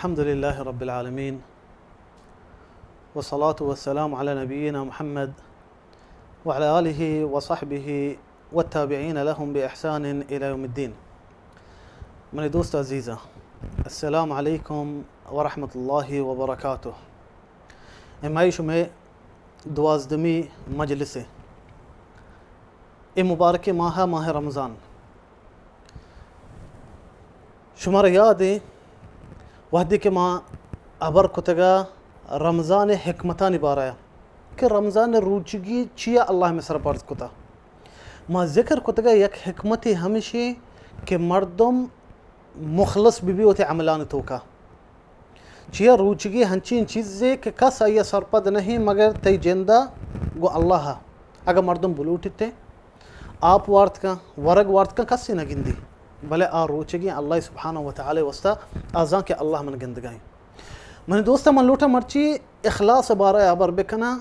الحمد لله رب العالمين، والصلاة والسلام على نبينا محمد وعلى آله وصحبه والتابعين لهم بإحسان إلى يوم الدين. منی دوست عزیزاں، السلام علیکم ورحمۃ اللہ وبرکاتہ. اے ماہی شمئے دوازدہمی مجلس اے. اے مبارکیں ماہ، ماہ رمضان. شمارا یاد ایں، وہدے کہ ما ہبر کتگا رمضان ءِ حکمتانی بارہ ءَ کہ رمضان ءِ روچگی چیا اللہ مئے سر ءَ پرز کتا، ما ذکر کتگا یک حکمتے ہمیشیں کہ مردم مخلص بہ بی وتی عملانی توکا. چیا روچگی ہنچیں چیزے کہ کس آئی ءَ سرپد نہ ایں مگر تئی جند ءَ گوں اللہ ءَ. اگاں مردم بلوٹیت ءُ آپ وارت کن، ورگ وارت کن، کسے نہ گندی، بلے آ روچگی اللہ سبحانہ و تعالی واسطہ آ زان کہ اللہ من گندگائیں. منی دوستاں، من لوٹاں مرچی اخلاص بارہ ءَ ہبر بکناں.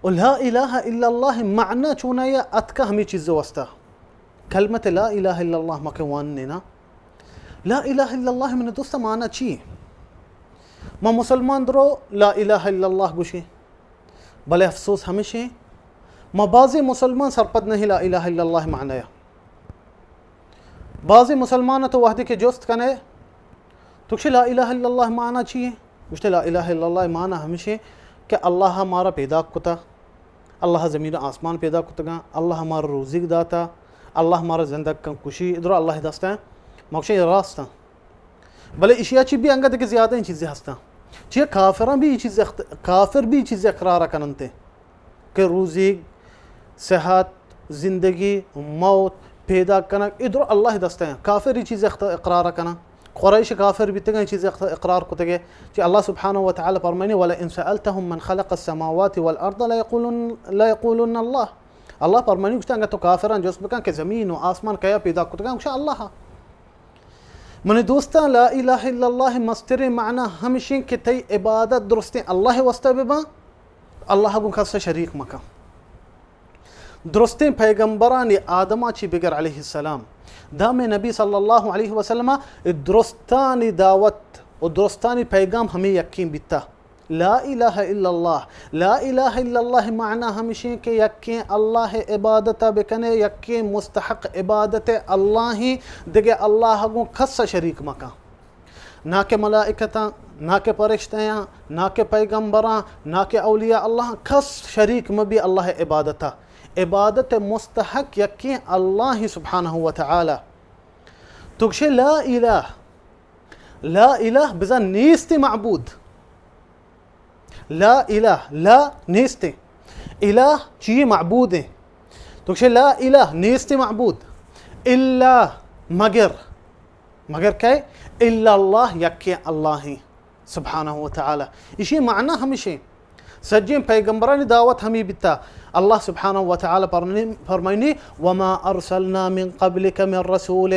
و لا الہ الا اللہ معنی چونایا اتکا ہمے چیز واسطہ. کلمت لا الہ الا اللہ ما کہ واننے نا، لا الہ الا اللہ منی دوستاں معنی چی؟ ما مسلمان درو لا الہ الا اللہ گوشیں، بلے افسوس ہمیشیں ما بازیں مسلمان سرپد نہیں لا الہ الا اللہ معنی. بازیں مسلمان تو وہدے کہ جست کنے، تو گشے لا الہ الا اللہ معنی چی ایں؟ گوشتے لا الہ الا اللہ معنی ہمیشیں کہ اللہ مارا پیداک کتا، اللہ زمین و آسمان پیدا کتگاں، اللہ مارا روزیگ داتا، اللہ مارا زندگ کن کشی، ادرو اللہ دستاں. ما گوشیں راستاں. بلے اشیا چی بھی انگت کہ زیادہ چیزیں ہستاں. چیا کافراں بھی چیز اخت-، کافر بھی چیز اقرار کننتے کہ روزیگ، صحت، زندگی، موت، پیدا کنگ، اے درو اللہ دستاں. کافر اے چیز اخت-، اقرار کنن. قریش کافر بیتگاں، اے چیز اخت-، اقرار کتگے. چی اللہ سبحانہ و تعالی فرمانی: «ولئن سألتهم من خلق السماوات والأرض ليقولن، ليقولن الله.» اللہ فرمانی گوشتا، اگر تو کافران جست بکن کہ زمین و آسمان کیا پیدا کتگاں، گوشا اللہ. منی دوستاں، لا الہ الا اللہ مستریں معنی ہمشیں کہ تئی عبادت درستیں اللہ واسطہ بباں، اللہ گوں کس شریک مکن. درستیں پیغمبرانی آدما چی بگر علیہ السلام، دام نبی صلی اللہ علیہ وسلم درستانی دعوت و درستانی پیغام ہمیں یکیں بیتا. لا الہ الا اللہ، لا الہ الا اللہ معنی ہمشیں کہ یکیں اللہ عبادت بکنے، یکیں مستحق عبادت اللہ ہیں، دگہ اللہ گوں کس شریک مکن. نہ کہ ملائکتاں، نہ کہ پرشتیاں، نہ کہ پیغمبراں، نہ کہ اولیاء اللہ، کس شریک مبی اللہ عبادتا. عبادت مستحق یکیں اللہ سبحانہ و تعالی. تو گشے لا الہ، لا الہ بزاں نیست معبود. لا الہ، لا نیست. الہ چی؟ معبود. تو گشے لا الہ نیست معبود الا، مگر مگر کئے؟ الا اللہ، یکیں اللہ ہیں سبحانہ و تعالی. اشی معنی ہمشیں، سجیں پیغمبرانی دعوت ہمیں بیتا. اللہ سبحانہ و تعالی فرمائنی، فرمائنی: «وما أرسلنا من قبلك من رسول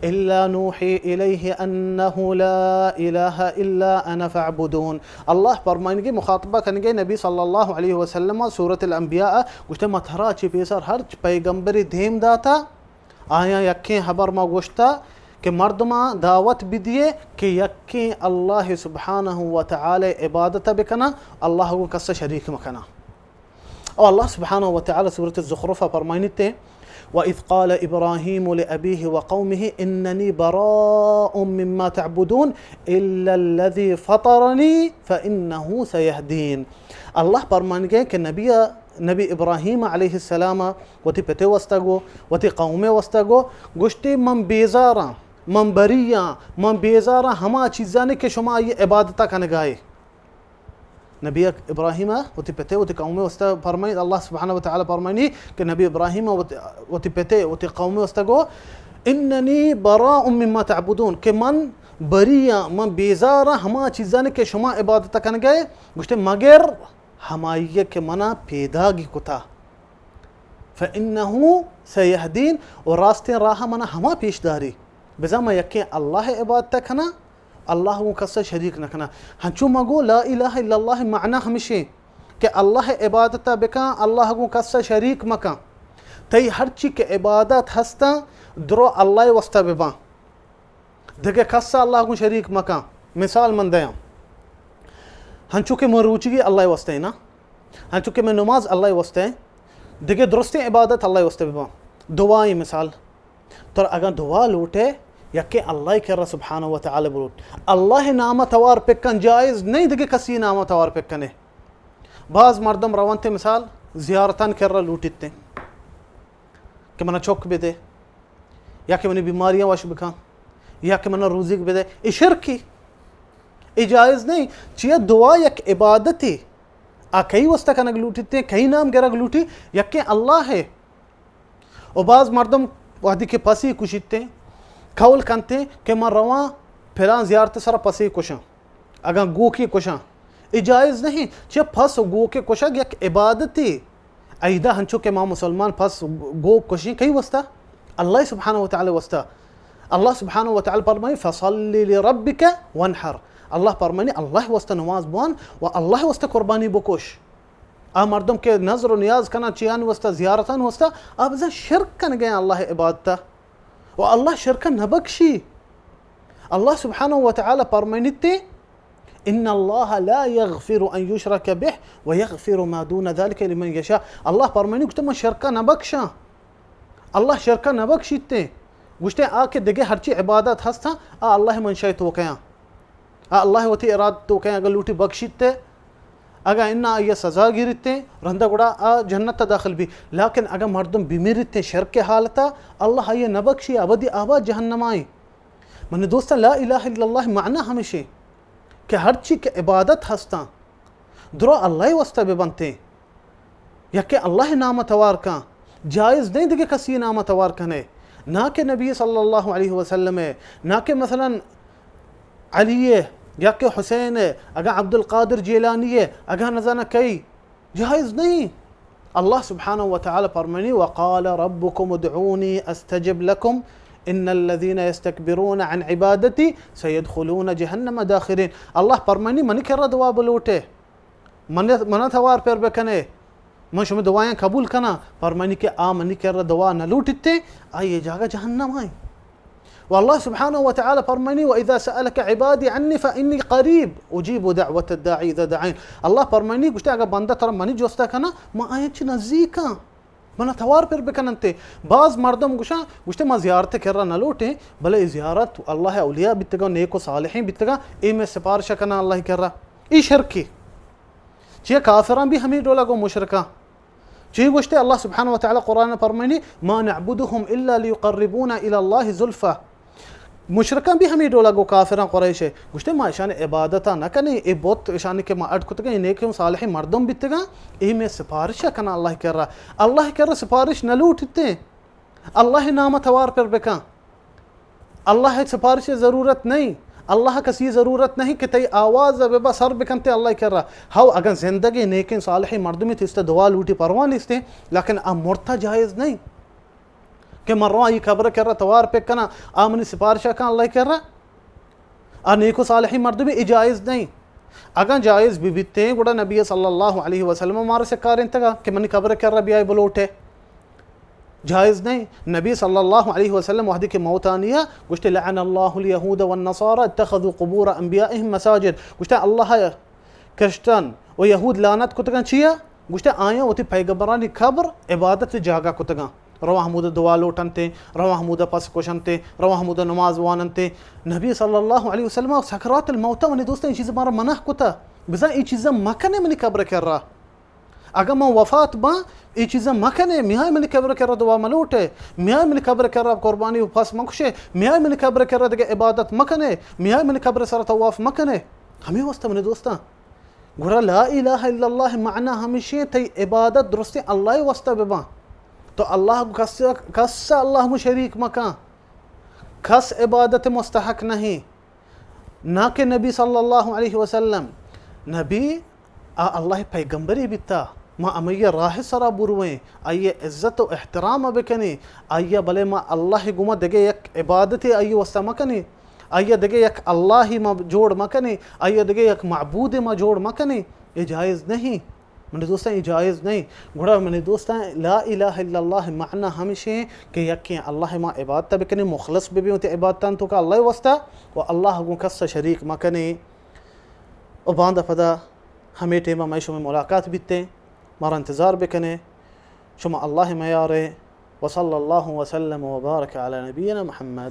إلا نوحي إليه أنه لا إله إلا أنا فاعبدون.» اللہ فرمائنگے، مخاطبہ کنگے نبی صلی اللہ علیہ وسلم، سورۃ الانبیاء، گوشتے: ما ترا چی پیسر ہرچ پیغمبری دیم داتا، آیاں یکیں ہبر ما گوشتا کہ مردماں دعوت بدیے کہ یکیں اللہ سبحانہ و تعالی عبادت بکناں، اللہ گوں کس شریک مکناں. او اللہ سبحانہ و تعالی سورۃ الزخرف فرمائنیتے: «وإذ قال إبراهيم لأبيه وقومه إنني براء مما تعبدون إلا الذي فطرني فإنه سيهدين.» اللہ فرمائنگے کہ نبی، نبی ابراہیم علیہ السلام وتی پتے واسطہ گو، وتی قومے واسطہ گو، گوشتی: من بیزاراں، من بریاں، من بیزاراں ہما چیزانی کہ شما آئی عبادتا کنگائے. نبی ابراہیم وتی پتے، وتی قومے واسطہ فرمائنی، اللہ سبحانہ و تعالی فرمائنی کہ نبی ابراہیم وتی، وتی پتے، وتی قومے واسطہ گو: «إنني براء مما تعبدون»، کہ من بریاں، من بیزاراں ہما چیزانی کہ شما عبادتا کنگائے. گوشتی: مگر ہمائی کہ منا پیداگی کتا، فإنه سيهدين، و راستیں راہ منا ہما پیش داری، بزاں من یکیں اللہ عبادت کناں، اللہ گوں کس شریک نہ کناں. ہنچو ما گو لا الہ الا اللہ معنی ہمشیں کہ اللہ عبادت بکن، اللہ گوں کس شریک مکن. تئی ہرچی کہ عبادت ہستاں، درو اللہ واسطہ بباں. دگہ کس اللہ گوں شریک مکن. مثال من دیاں، ہنچو کہ من روچگی اللہ واسطہ نا، ہنچو کہ من نماز اللہ واسطہ، دگہ درستیں عبادت اللہ واسطہ بباں۔ دعائیں مثال، تر اگاں دعا لوٹے، یکے اللہ کرا سبحانہ و تعالی بلوٹ۔ اللہ نام توار پکن، جائز نہیں دگہ کسی نام توار پکنے۔ بعض مردم روانتے مثال زیارتان کرا لوٹیتے کہ منا چک بدے، یا کہ منی بیماریاں وش بکن، یا کہ منا روزیگ بدے، اے شرکی، اے جائز نہیں۔ چیا دعا یک عبادتی، آ کئی واسطہ کنگ لوٹیتے، کئی نام گرگ لوٹی، یکے اللہ ہے۔ و بعض مردم وہدی کہ پسی کشیتے، قول کنتے کہ من رواں پلان زیارت سر پسی کشاں، اگاں گوکی کشاں، اے جائز نہیں۔ چہ پس و گوکی کشگ یک عبادتی۔ ایدا ہنچو کہ ما مسلمان پس گوک کشیں کئی واسطہ؟ اللہ سبحانہ و تعالی واسطہ۔ اللہ سبحانہ و تعالی فرمائی، فصل لربک وانحر۔ اللہ فرمانی، اللہ واسطہ نماز بوان و اللہ واسطہ قربانی بکش۔ آ مردم کہ نذر و نیاز کناں چیان واسطہ، زیارتان واسطہ، آ بزاں شرک کنگے اللہ عبادتا۔ و اللہ شرک نہ بخشی۔ اللہ سبحانہ و تعالی فرمائنیتے، ان اللہ لا یغفر ان یشرک بہ و یغفر ما دون ذلک لمن یشاء۔ اللہ فرمائنی گوشتے من شرک نہ بخشاں۔ اللہ شرک نہ بخشیتے۔ گوشتے آ کہ دگہ ہرچی عبادت ہستاں، آ اللہ منشاء توکیاں۔ آ اللہ وتی اراد توکیاں، اگر لوٹی بخشیتے، اگاں انا آئی سزا گیریتے، رندا گڑا آ جنت داخل بی۔ لیکن اگاں مردم بمیریتے شرک حالتا، اللہ آئی نہ بخشی، ابدی آباد جہنم آئی۔ من دوستاں، لا الہ الا اللہ معنی ہمیشی کہ ہرچی کہ عبادت ہستاں، درو اللہ واسطہ ببنتے۔ یکے اللہ نام توار کن، جائز نہیں دگہ کسی نام توار کنے۔ نہ کہ نبی صلی اللہ علیہ وسلم ہے، نہ کہ مثلاً علی ہے، یا کہ حسین ہے، اگاں عبدالقادر جیلانی ہے، اگاں نزانہ کئی، جائز نہیں۔ اللہ سبحانہ و تعالی فرمانی، وقال ربکم ادعونی استجب لکم ان الذین یستکبرون عن عبادتی سیدخلون جہنم داخرین۔ اللہ فرمانی، منی کرا دعا بلوٹے، من، منا توار پر بکنے، من شما دعایاں قبول کناں۔ فرمانی کہ آ منی کرا دعا نہ لوٹیتے، آئی جاگہ جہنم آئی۔ و اللہ سبحانہ و تعالی فرمانی، و اذا سألک عبادی عنی فانی قریب اجیب دعوت الداعی اذا دعان۔ اللہ فرمانی، گوشتے اگر بندہ ترا منی جستا کنا، من آیاں چی نزیکاں، منا توار پر بکننتے۔ بعض مردم گوشاں، گوشتے ما زیارت کرا نہ لوٹیں، بلے اے زیارت اللہ اولیاء بیتگاں، نیک و صالحین بیتگاں، اے میں سفارش کناں اللہ کرا۔ اے شرکی۔ چیا کافراں بھی ہمیں ڈولا گو مشرکاں۔ چی گوشتے اللہ سبحانہ و تعالی قرآن فرمائنی، ما نعبدهم الا لیقربونا الی اللہ زلفا۔ مشرکاں بھی ہمیں ڈولا گو کافراں قریش ہے۔ گوشتے ما اشان عبادتا نہ کنیں، اے بت اشانی کہ ما اڈ کتگیں، اے نیکیں صالحیں مردم بیتگاں، اے میں سفارش کناں اللہ کرا۔ اللہ کرا سفارش نہ لوٹتے۔ اللہ نام توار پر بکن۔ اللہ سفارش ضرورت نہیں۔ اللہ کسی ضرورت نہیں کہ تئی آواز ببا سر بکنتے اللہ کرا۔ ہو اگاں زندگیں نیکیں صالحیں مردمی تیستا دعا لوٹی پرواہ نیستے، لیکن آ مرتا جائز نہیں کہ من رواں آئی قبر کرا توار پک کناں، آ منی سفارشا کن اللہ کرا۔ آ نیک و صالحیں مردمی، اے جائز نہیں۔ اگاں جائز بہ بیتیں، گڑا نبی صلی اللہ علیہ وسلم مارا سکارینتگا کہ منی قبر کرا بیائے بلوٹے۔ جائز نہیں۔ نبی صلی اللہ علیہ وسلم وہدی کہ موتانیہ گوشتے، لعن اللہ الیہود والنصارى اتخذوا قبور انبیائهم مساجد۔ گوشتے، اللہ کرسچن و یہود لعنت کتگاں چیا؟ گوشتے، آیاں وتی پیغمبرانی قبر عبادت جاگہ کتگاں۔ رواں ہمودا دعا لوٹنتے، رواں ہمودا پس کشنتے، رواں ہمودا نماز واننتے۔ نبی صلی اللہ علیہ وسلم سکرات الموت، منی دوستاں، اے چیز مارا منع کتا۔ بزاں اے چیزاں مکنے منی قبر کرا۔ اگاں من وفات باں، اے چیزاں مکنے، میائے منی قبر کرا دعا ملوٹے، میائے منی قبر کرا قربانی و پس مکشے، میائے منی قبر کرا دگہ عبادت مکنے، میائے منی قبر سرا طواف مکنے۔ ہمیں واسطہ منی دوستاں، گڑا لا الہ الا اللہ معنی ہمیشی، تئی عبادت درستیں اللہ واسطہ بباں۔ تو اللہ گو کس، کس اللہ گو شریک مکن۔ کس عبادت مستحق نہیں۔ نہ کہ نبی صلی اللہ علیہ وسلم۔ نبی آ اللہ پیغمبری بیتا۔ ما ہمئی راہ سرا برویں، آئی عزت و احترام بکنیں، آئی بلے ما اللہ گما دگہ یک عبادتے آئی واسطہ مکنیں۔ آئی ء دگہ یک اللہے ما جوڑ مہ کنیں، آئی ء دگہ یک معبودے ما جوڑ مہ کنیں، اے جائز نہیں۔ منی دوستاں، اے جائز نہ ایں۔ گڑا منی دوستاں، لا الہ الا اللہ معنی ہمیش ایں کہ یکیں اللہ ما عبادت بکنیں، مخلص ببیں وتی عبادتاں توکا اللہ واسطہ، و اللہ گوں کس شریک مکنیں۔ و باندا پدا ہمے ٹیما مئے شمئے ملاقات بیتیں، مارا انتظار بکنیں۔ شما اللہ میارے۔ وصلی اللہ وسلم وبارک علی نبینا محمد۔